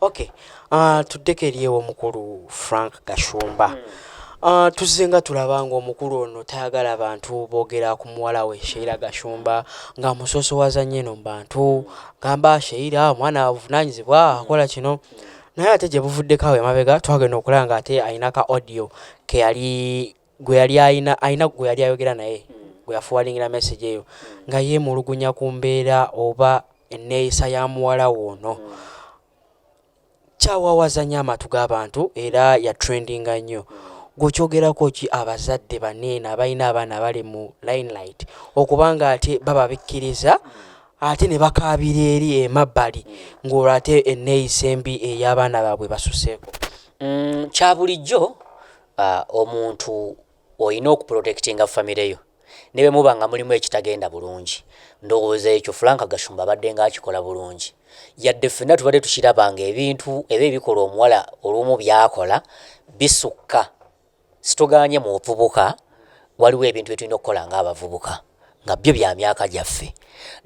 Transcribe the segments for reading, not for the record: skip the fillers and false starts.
Okay, tuddeko eri ew'omukulu Frank Gashumba. Tuzze nga tulaba ng'omukulu ono tayagala bantu boogera ku muwala we Sheila Gashumba, ng'amusoosowaza nnyo eno mu bantu, gamba Sheila omwana abuvunaanyizibwa, akola kino. Naye ate gye buvuddeko awo emabega twagenda okulaba ng'ate alina ka audio ke yali gwe yali ayina, alina gwe yali ayogera naye, gwe yaforwardingira message eyo nga yeemulugunya ku mbeera oba enneeyisa ya muwala we ono. Kyawawaza nnyo amatu g'abantu era yatrendinga nnyo. Gw'okyogerako ki, abazadde baneeno abalina abaana abali mu limelight okuba nga ate bababikkiriza ate ne bakaabira eri emabbali, ng'olwo ate enneeyisa embi ey'abaana baabwe basuseeko? Kya bulijjo, omuntu olina okuprotectinga famire yo ne bwe muba nga mulimu ekitagenda bulungi. Ndowooza ekyo Frank Gashumba abadde nga akikola bulungi, yadde ffenna tubadde tukiraba nga ebintu eba ebikola omuwala olumu byakola bisukka. Situganye, mu buvubuka waliwo ebintu bye tulina okukola ng'abavubuka nga byo bya myaka gyaffe,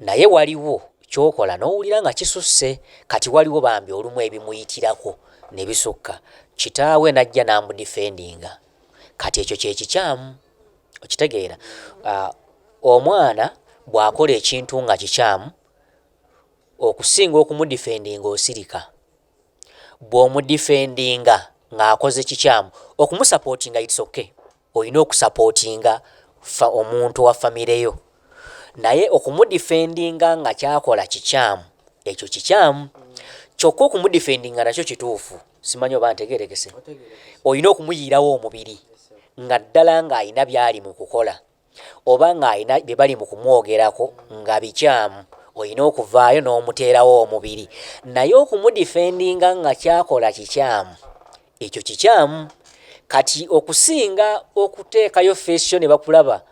naye waliwo kyokola n'owulira nga kisusse. Kati waliwo bambi olumu ebimuyitirako ne bisukka, kitaawe n'ajja n'amudefendinga. Kati ekyo kyekikyamu, okitegeera? Omwana bw'akola ekintu nga kikyamu, okusinga okumudefendinga osirika. Bw'omudefendinga ng'akoze kikyamu, okumusupportinga, it's okay, olina okusupportinga omuntu wa famire yo, naye okumudefendinga nga kyakola kikyamu, ekyo kikyamu. Kyokka okumudefendinga nakyo kituufu. Simanyi oba ntegerekese. Olina okumuyiirawo omubiri nga ddala ng'alina by'ali mu kukola oba ng'alina bye bali mu kumwogerako nga bikyamu, olina okuvaayo n'omuteerawo omubiri. Naye okumudefendinga nga kyakola kikyamu, ekyo kikyamu. Kati okusinga okuteekayo face yo ne bakulaba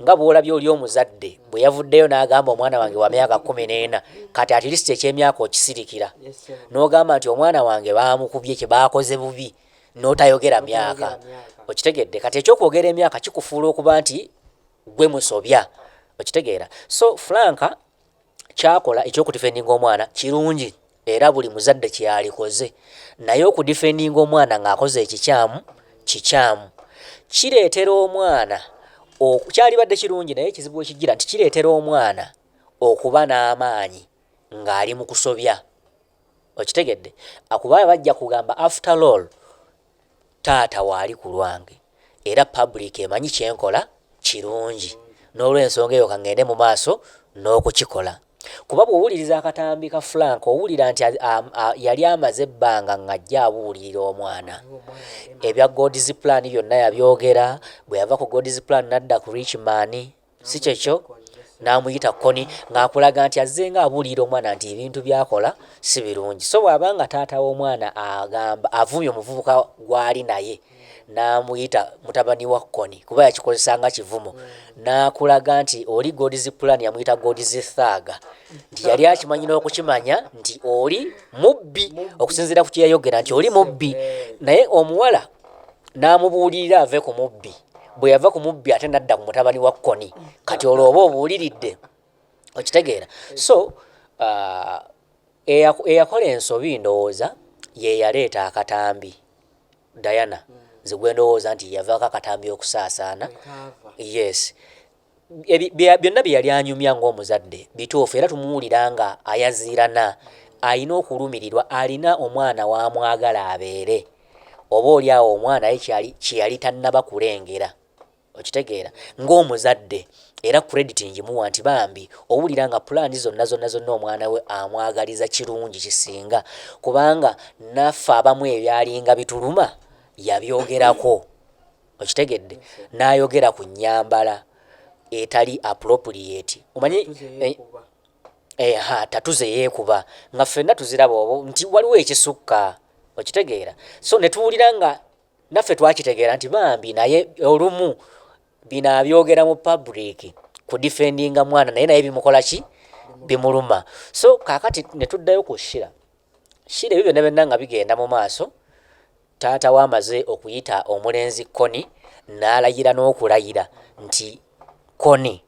nga bw'olabye oli omuzadde bwe yavuddeyo n'agamba, "Omwana wange wa myaka 14." Kati at least ekyemyaka okisirikira n'ogamba nti omwana wange baamukubye, kye baakoze bubi, n'otayogera myaka, okitegedde? Kati ekyokwogera emyaka kikufuula okuba nti gwe musobya, okitegeera? So Frank kyakola ekyokudefendinga omwana kirungi, era buli muzadde kyalikoze. Naye okudefendinga omwana ng'akoze ekikyamu, kikyamu. Kireetera omwana, kyalibadde kirungi, naye ekizibu ekigira nti kireetera omwana okuba n'amaanyi ng'ali mu kusobya, okitegedde? Akuba bajja kugamba, "After all, taata waali ku lwange, era public emanyi kyenkola kirungi, n'olwensonga eyo kaŋŋende mu maaso n'okukikola." Kuba bw'owuliriza akatambi ka Frank, owulira nti yali amaze ebbanga ng'ajja abuulirira omwana. Ebya God's plan byonna yabyogera. Bwe yava ku God's plan n'adda ku Richman, si kyekyo? N'amuyita Koni, ng'akulaga nti azze nga abuulirira omwana nti ebintu by'akola si birungi. So bw'aba nga taata w'omwana agamba avumye omuvubuka gw'ali naye n'amuyita mutabani wa Koni, kuba yakikozesa nga kivumo, n'akulaga nti oli God's plan yamuyita God's thug, nti yali akimanyi n'okukimanya nti oli mubbi, okusinziira ku kyeyayogera nti oli mubbi. Naye omuwala n'amubuulirira ave ku mubbi. Bwe yava ku mubbi ate n'adda ku mutabani wa Koni. Kati olwo oba obuuliridde, okitegeera? So eyakola ensobi ndowooza ye yaleeta akatambi, Diana. Nze gwe ndowooza nti yavaako akatambi okusaasaana. Yes, byonna bye yali anyumya ng'omuzadde bituufu, era tumuwulira nga ayaziirana, alina okulumirirwa, alina omwana wamwagala abeere, oba oli awo omwana ye kyeyali tannaba kulengera, okitegeera? Ng'omuzadde era credit ngimuwa nti bambi owulira nga pulaani zonna zonna zonna omwana we amwagaliza kirungi kisinga, kubanga naffe abamu ebyalinga bituluma yabyogerako, okitegedde? N'ayogera ku nnyambala etali appropriate, omanyi tattoo ze yeekuba, nga ffenna tuziraba obwo nti waliwo ekisukka, okitegeera? So ne tuwulira nga naffe twakitegeera nti bambi, naye olumu bino abyogera mu public kudefendinga mwana, naye bimukola ki? Bimuluma. So kaakati ne tuddayo ku Shira. Shira, ebyo byonna byonna nga bigenda mu maaso, taata we amaze okuyita omulenzi Koni, n'alayira n'okulayira nti Koni,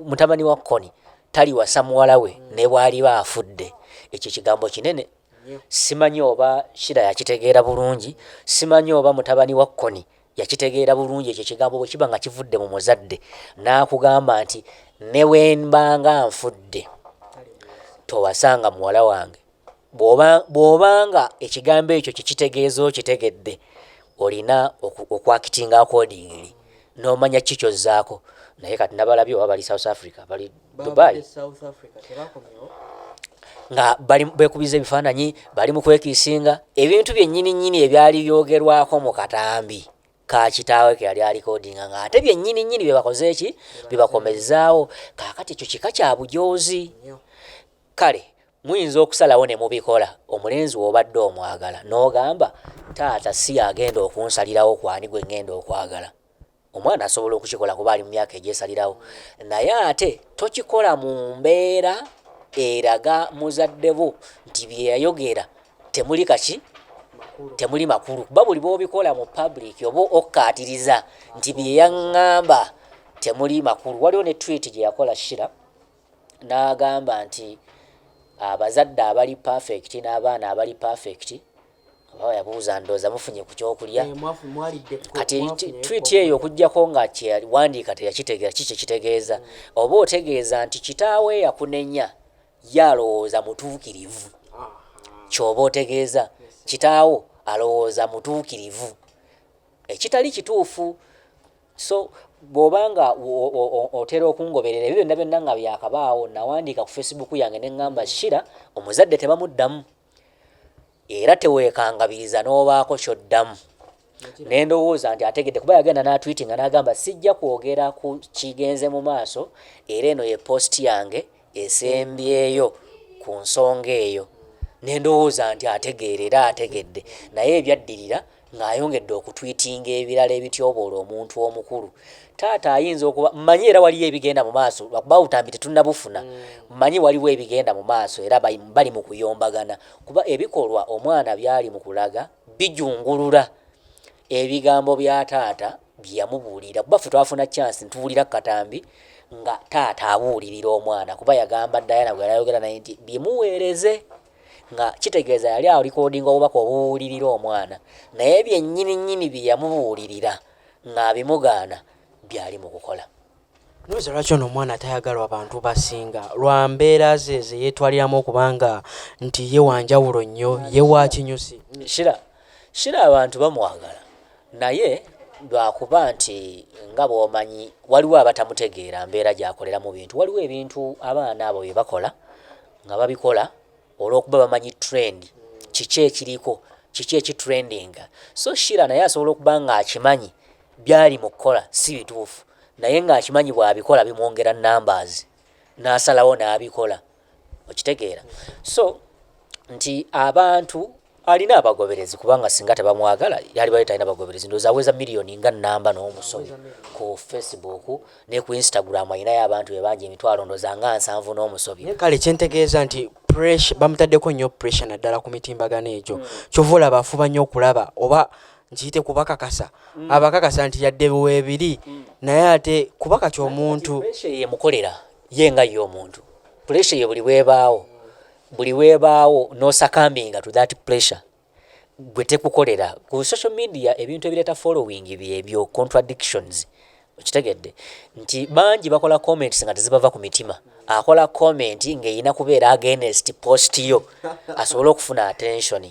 mutabani wa Koni taliwasa muwala we ne bw'aliba afudde. Ekyo kigambo kinene. Simanyi oba Shira yakitegeera bulungi, simanyi oba mutabani wa Koni yakitegeera bulungi. Ekyo ekigambo bwe kiba nga kivudde mu muzadde n'akugamba nti ne bwe mbanga nfudde towasanga muwala wange, bw'obanga ekigambo ekyo kyekitegeeza okitegedde, olina okwactinga accordingly n'omanya ki kyozzaako. Naye kati nabalabye oba bali South Africa, bali Dubai, nga bali bekubiza ebifaananyi, bali mu kwekissinga, ebintu byennyini nnyini ebyali byogerwako mu katambi ka kitaawe ke yali arecordinga, ng'ate byennyini nnyini bye bakoze eki byebakomezaawo. Kaakati ekyo kika kya bujoozi. Kale muyinza okusalawo ne mubikola. Omulenzi w'obadde omwagala n'ogamba, "Taata si agenda okunsalirawo kwani gwe ŋŋenda okwagala." Omwana asobola okukikola kuba ali mu myaka egyesalirawo, naye ate tokikola mu mbeera eraga muzadde bo nti bye yayogera temuli kaki, temuli makulu, kuba buli bw'obikola mu public oba okkaatiriza nti bye yaŋŋamba temuli makulu. Waliwo ne tweet gye yakola Shira n'agamba nti abazadde abali perfect n'abaana abali perfect, oba yabuuza, ndooza mufunye ku kyokulya. Kati tweet eyo, okugjako nga kyewandiika teyakitegeera ki kyekitegeeza, oba otegeeza nti kitaawe yakunenya ye alowooza mutuukirivu, kyoba otegeeza kitaawo alowooza mutuukirivu, ekitali kituufu. So bw'obanga otera okungoberera, ebyo byonna byonna nga byakabaawo, nawandiika ku Facebook yange ne ŋŋamba, "Shira omuzadde tebamuddamu, era teweekangabiriza n'obaako kyoddamu." Ne ndowooza nti ategedde, kuba yagenda n'atweetinga n'agamba, "Sijja kwogera ku kigenze mu maaso, era eno ye post yange esembyeyo ku nsonga eyo." Ne ndowooza nti ategeera era ategedde, naye ebyaddirira ng'ayongedde okutweetinga ebirala ebityoboola omuntu omukulu. Taata ayinza okuba mmanyi era waliyo ebigenda mu maaso, lwakuba butambi tetunnabufuna. Mmanyi waliwo ebigenda mu maaso era bali mu kuyombagana, kuba ebikolwa omwana byali mu kulaga bijungulula ebigambo bya taata bye yamubuulira, kuba ffe twafuna chance ntuwulira katambi nga taata abuulirira omwana, kuba yagamba Diana bwe yali ayogera naye nti bimuweereze, nga kitegeeza yali arecordinga obubaka obubuulirira omwana, naye byennyini nnyini bye yamubuulirira ng'abimugaana byali mu kukola. Ndowooza lwaki ono omwana tayagalwa bantu basinga? Lwa mbeera ze ze yeetwaliramu okubanga nti ye wanjawulo nnyo, ye wa kinyusi. Shira abantu bamwagala, naye lwakuba nti nga bw'omanyi waliwo abatamutegeera mbeera gy'akoleramu bintu. Waliwo ebintu abaana abo bye bakola nga babikola olw'okuba bamanyi trend, kiki ekiriko, kiki ekitrendinga. So Shira naye asobola okuba ng'akimanyi byali mu kukola si bituufu, naye ng'akimanyi bw'abikola bimwongera numbers, n'asalawo n'abikola. Okitegeera? So nti abantu alina abagoberezi, kubanga singa tebamwagala yali bali talina bagoberezi. Ndowooza aweza miliyoni nga namba n'omusobi ku Facebook, ne ku Instagram alinayo abantu be bangi, emitwalo ndowooza nga 70 n'omusobi. Naye kale kyentegeeza nti pressure bamutaddeko nnyo, pressure naddala ku mitimbagano egyo. Kyova olaba afuba nnyo okulaba oba nkiyite kubakakasa, abakakasa nti yadde weebiri, naye ate kuba kati omuntu Pressure yemukolera ye nga ye omuntu. Pressure ye buli bwebaawo, buli bwebaawo n'osuccumbinga to that pressure, gwe tekukolera. Ku social media ebintu ebireeta following byebyo contradictions. Okitegedde nti bangi bakola comments nga tezibava ku mitima? Akola comment ng'erina kubeera against post yo asobole okufuna attention.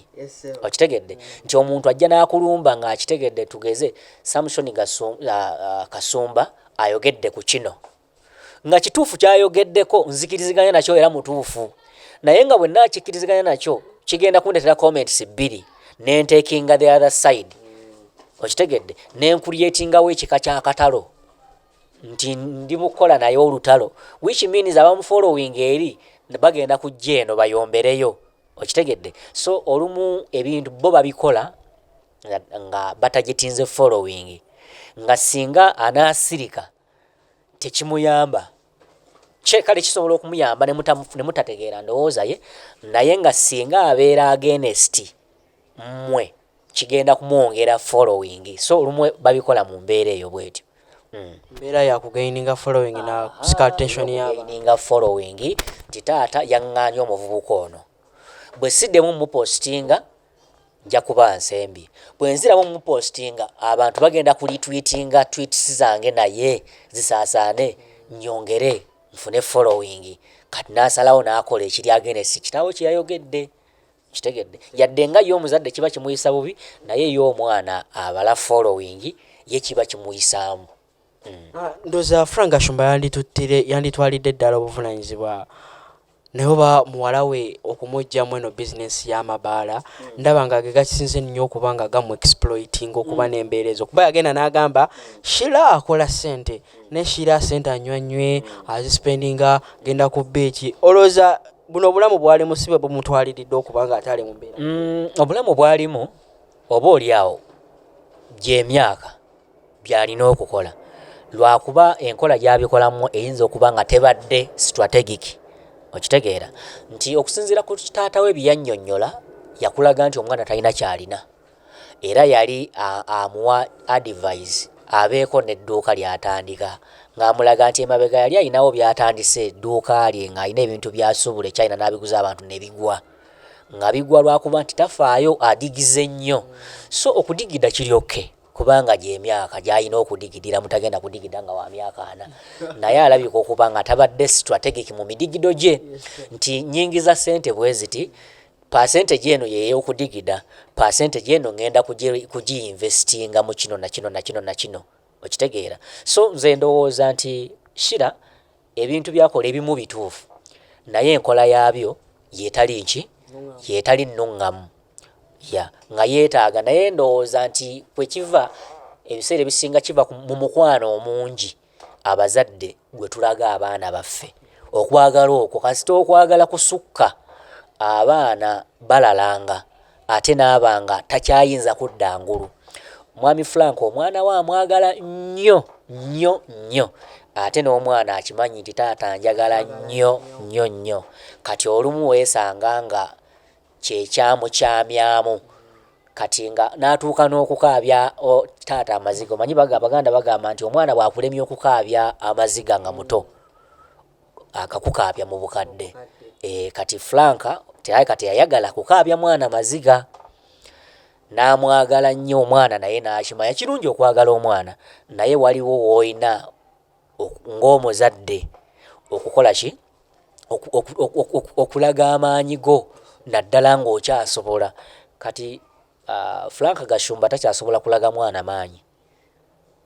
Okitegedde nti omuntu ajja n'akulumba ng'akitegedde? Tugeze Samson Kasumba ayogedde ku kino nga kituufu, kyayogeddeko nzikiriziganya nakyo era mutuufu, naye nga bwe naakikkiriziganya nakyo kigenda kundetera comments bbiri, nentekinga the other side. Okitegedde? Nencreatingawo ekika kyakatalo nti ndi mukukola naye olutalo, which means abamufollowing eri bagenda kujja eno bayombereyo. Okitegedde? So olumu ebintu bo babikola nga batagetinze following, nga singa anaasirika tekimuyamba. Kale kisobola okumuyamba ne mutategeera ndowooza ye, naye nga singa abeera against mmwe kigenda kumwongera following. So olumu babikola mu mbeera eyo bwetyo. Mbeera yakugaininga following na kusika attention y'abantu. Gaininga following nti taata yaŋŋaanye omuvubuka ono. Bwe siddemu mupostinga, nja kuba nsembye. Bwe nziramu mupostinga, abantu bagenda kuretweetinga tweets zange, naye zisaasaane, nyongere nfune following. Kati n'asalawo n'akola ekiri against kitaawe kye yayogedde. Kitegedde, yadde nga ye omuzadde kiba kimuyisa bubi, naye ye omwana abala following ye kiba kimuyisaamu. Ah, ndowooza Frank Gashumba yanditwalidde ddala obuvunanyizibwa, naye oba muwala we okumuggyamu eno bizinesi y'amabaala, ndaba nga ge gakisinze nnyo okuba nga gamu exploiting, okuba n'embeera ezo, kuba yagenda n'agamba Shira akola ssente, ne Shira ssente anywa nywe, azispendinga, genda ku beach. Olowooza buno obulamu bwalimu si bwe bumutwaliridde okuba nga ate ali mu mbeera? Obulamu bwalimu oba oli awo gyemyaka byalina okukola, lwakuba enkola gyabikolamu eyinza okuba nga tebadde strategic. Okitegeera nti okusinziira ku taata we byeyannyonnyola, yakulaga nti omwana talina kyalina, era yali amuwa advice abeeko n'edduuka ly'atandika, ng'amulaga nti emabega yali alinawo by'atandise, edduuka lye ng'alina ebintu by'asuubula e China, n'abiguza abantu ne bigwa, nga bigwa lwakuba nti tafaayo, adigize nnyo. So okudigida kiri okay, kubanga gyemyaka gy'alina okudigidiramu, tagenda kudigida nga wa myaka 40, naye alabika okuba nga tabadde strategic mu midigido gye, nti nyingiza ssente bwe ziti, percentage eno yey'okudigida, percentage eno ŋŋenda kugiinvestinga mu kino na kino na kino na kino. Okitegeera? So nze ndowooza nti Shira ebintu byakola ebimu bituufu, naye enkola yaabyo yetali nki, yetali nnuŋŋamu ya nga yeetaaga. Naye ndowooza nti kwekiva ebiseera ebisinga kiva mu mukwano omungi abazadde gwe tulaga abaana baffe. Okwagala okwo, kasita okwagala kusukka, abaana balalanga, ate n'aba nga takyayinza kudda ngulu. Mwami Frank omwana we amwagala nnyo nnyo nnyo, ate n'omwana akimanyi nti taata njagala nnyo nnyo nnyo. Kati olumu weesanga nga kyekyamukyamyamu, kati nga n'atuuka n'okukaabya taata amaziga. Omanyi Abaganda bagamba nti omwana bw'akulemya okukaabya amaziga nga muto, akakukaabya mu bukadde. Kati Frank teyalabika teyayagala kukaabya mwana maziga, n'amwagala nnyo omwana, naye n'akimanya kirungi okwagala omwana, naye waliwo w'olina ng'omuzadde okukola ki, okulaga amaanyi go, naddala ng'okyasobola. Kati Frank Gashumba takyasobola kulaga mwana maanyi,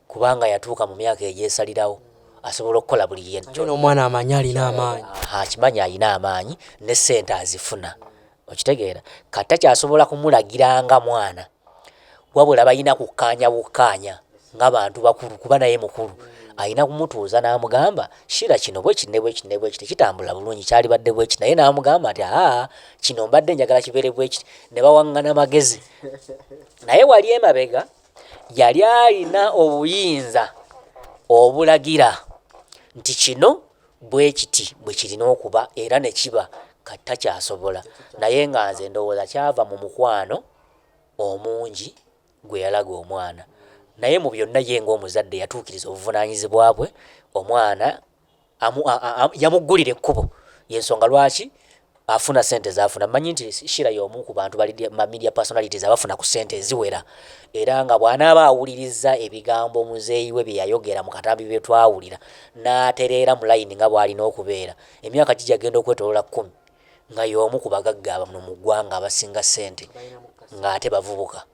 kubanga yatuuka mu myaka egyesalirawo, asobola okukola buli ate n'omwana amanyi alina amaanyi. Akimanyi alina amaanyi, ne ssente azifuna. Okitegeera? Kati takyasobola kumulagira nga mwana, wabula balina kukkaanya bukkaanya nga bantu bakulu, kuba naye mukulu, alina kumutuuza n'amugamba, "Shira, kino bwe kiti ne bwe kiti ne bwe kiti kitambula bulungi, kyalibadde bwe kiti," naye n'amugamba nti, "Aa, kino mbadde njagala kibeere bwe kiti," ne bawaŋŋana magezi. Naye wali emabega yali alina obuyinza obulagira nti kino bwe kiti bwe kirina okuba, era ne kiba. Kati takyasobola, naye nga nze ndowooza kyava mu mukwano omungi gwe yalaga omwana. Naye mu byonna, ye ng'omuzadde yatuukiriza obuvunaanyizibwa bwe. Omwana yamuggulira ekkubo, yensonga lwaki afuna sente zafuna. Mmanyi nti Shira y'omu ku bantu bali ma media personalities abafuna ku sente eziwera, era nga bw'anaaba awuliriza ebigambo muzeeyi we bye yayogera mu katambi bye twawulira, n'atereera mu layini nga bw'alina okubeera, emyaka gijja genda okwetoloola 10 nga y'omu ku bagagga abano mu ggwanga abasinga ssente, ng'ate bavubuka.